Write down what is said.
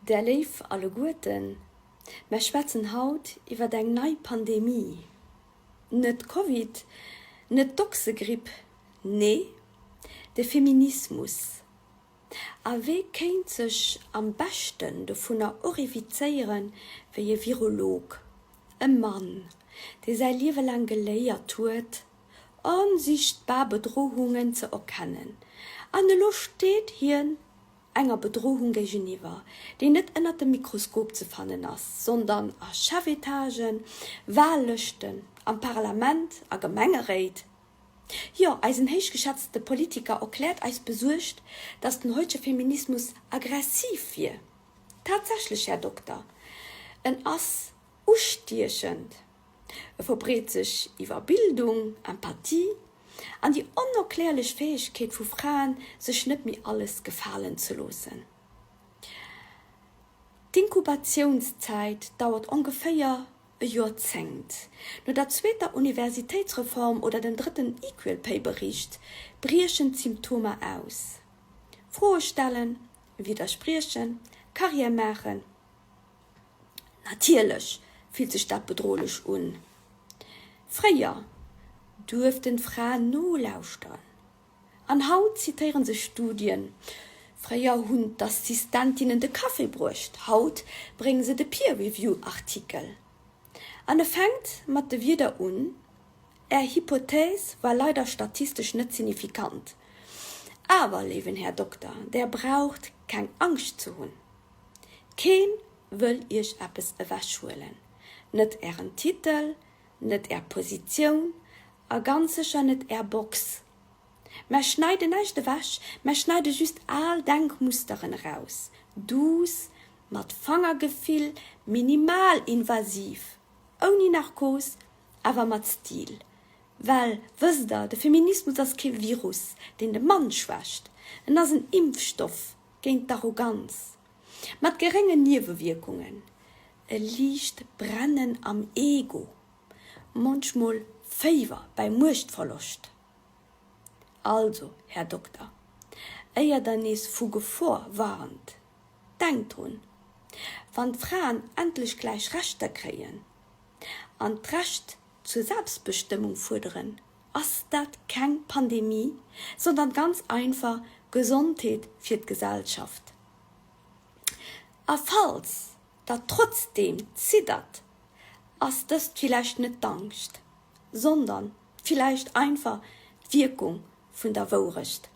Där Léif alleguerten, mer schwätzen haut iwwert eng nei Pandemie. Net Covid, net d'Ochsegripp, nee, de Feminismus. A wee kéint sech am beschten dovunner horrifizéiere wéi e Virolog, e Mann, dee säi Liewe laang geléiert huet, onsichtbar Bedrohungen ze erkennen. An elo steet hien enger Bedrohung géigeniwwer, déi net ënnert dem Mikroskop ze fannen ass, sondern a Chefetagen, Wahllëschten, am Parlament, a Gemengeréit. Jo, eisen héichgeschätzte Politiker erkläert eis besuergt, dass den heutege Feminismus aggressiv wier. Tatsächlech, Här Dokter, en ass ustiechend. E verbreet sech iwwer Bildung, Empathie an déi onerklärlech Fäegkeet vu Fraen, sech net méi alles gefalen ze loossen. D'Inkubatiounszäit dauert ongeféier e Joerzéngt. No der zweeter Universitéitsreform oder dem drëtten Equal-Pay-Bericht briechen d'Symptomer aus, Froe stellen, widderspriechen, Karriär maachen. Natierlech fillt sech dat bedrohlech un. Fréier duerften d'Fraen nolauschteren an haut zitéiere se Studien. Fréier hunn d'Assistentinnen de Café bruecht, haut brénge se de Peer-Review-Artikel. An e fänkt mat de Wierder un, Är Hypothèse war leider statistesch net signifikant. Awer, léiwen Här Dokter, där braucht keng Angscht ze hunn. Keen wëll iech eppes ewech huelen, net ären Titel, net är Positioun a ganz sécher net är Box. Mer schneiden näischt ewech, mer schneide just al Denkmusteren eraus, duuss, mat Fangergefill, minimalinvasiv, ouni Narkos, awer mat Stil. Well, wësst der, de Feminismus ass kee Virus, deen de Mann schwächt, en ass en Impfstoff géint d'Arroganz, mat geréngen Niewewierkungen, e liicht Brennen am Ego, munchmol Féiwer bäi Muechtverloscht. Also, Här Dokter, éier Der nees vu Gefor warnt, denkt drun, Wann d'Fraen endlech gläich Rechter kréien an d'Recht zur Selbstbestëmmung fuerderen, ass dat keng Pandemie, sondern ganz einfach Gesondheet fir d'Gesellschaft. A falls Der trotzdeem ziddert, ass dëst villäicht net d'Angscht, sondern villäicht einfach d'Wierkung vun der Wourecht.